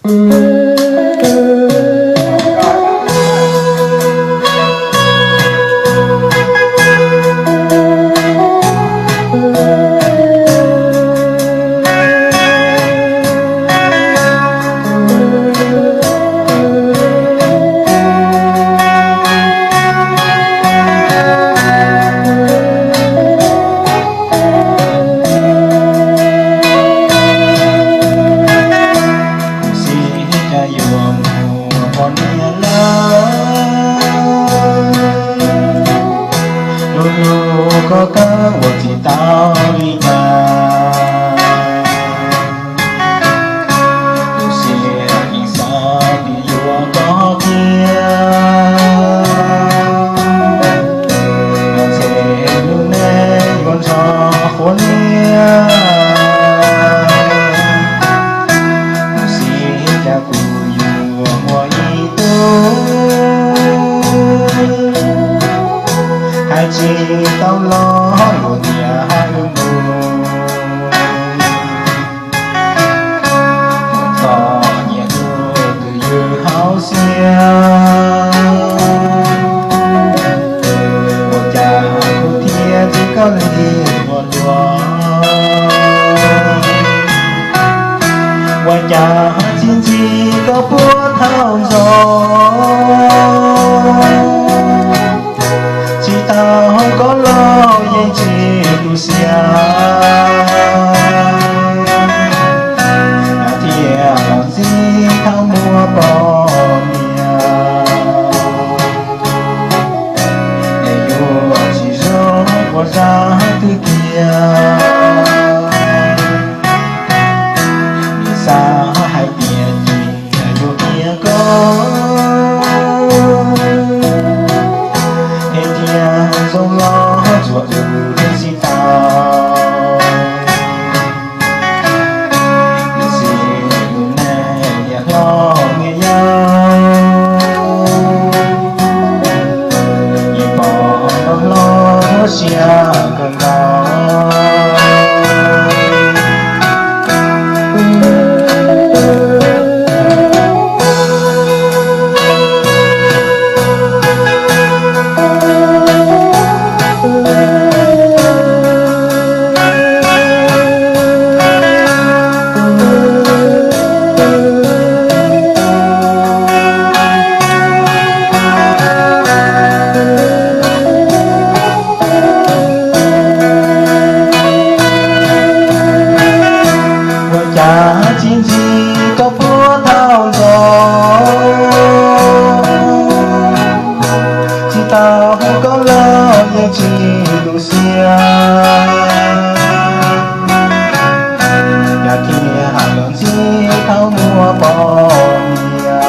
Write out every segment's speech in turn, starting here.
Xij cas yuav mus ua niam lawm, lub lub koj kawg ua tsis tau li cas. Lub siab yeej xav tias yuav koj kiag, ntshe lub neej yuav nrog qhuav niam. Xij cas kuv yuav muaj ib tug, hais tsis tau los luag niam hais mus. Txom nyem hlub twb ywm hauv siab, ua cas kuv thiaj tsis kawg li ua luaj. Ua cas txi ntxig koj puag thaum ntxov, tsis tau koj los yeej tsis tu siab. Thiaj los ntxig thaum muaj poj niam, es yuav tsis zoo ua zaj twg kiag. Xav hais tias cia yuav kiag koj, es thiaj zoo los tsuas wb txij tau. Tab sis lub neej niam hlob niam yau, yeej pom hlob muaj siab kawg nkaus. Ua cas txi ntxig koj puag thaum ntxov, tsis tau hu koj los yeej tsis tu siab. Yog thiaj los ntxig thaum muaj poj niam,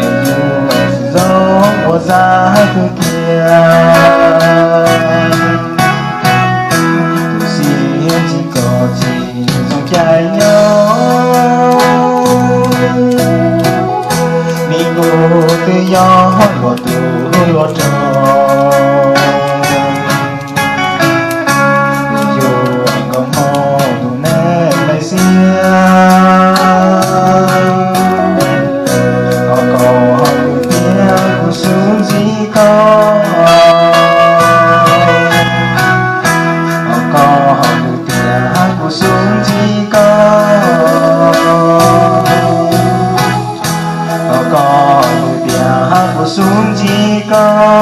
es yuav tsis zoo ua zaj twg kiag. Tus xib hwb tsis koj tsis zoo cai nyob, vim kuv twb yog luag tub luag rog. Yuav koj hmo tus neeg lej xiab, thov koj lwm tiam kuv xub ntsib koj. Thov koj lwm tiam kuv xub ntsib koj. Thov koj lwm tiam kuv xub ntsib koj.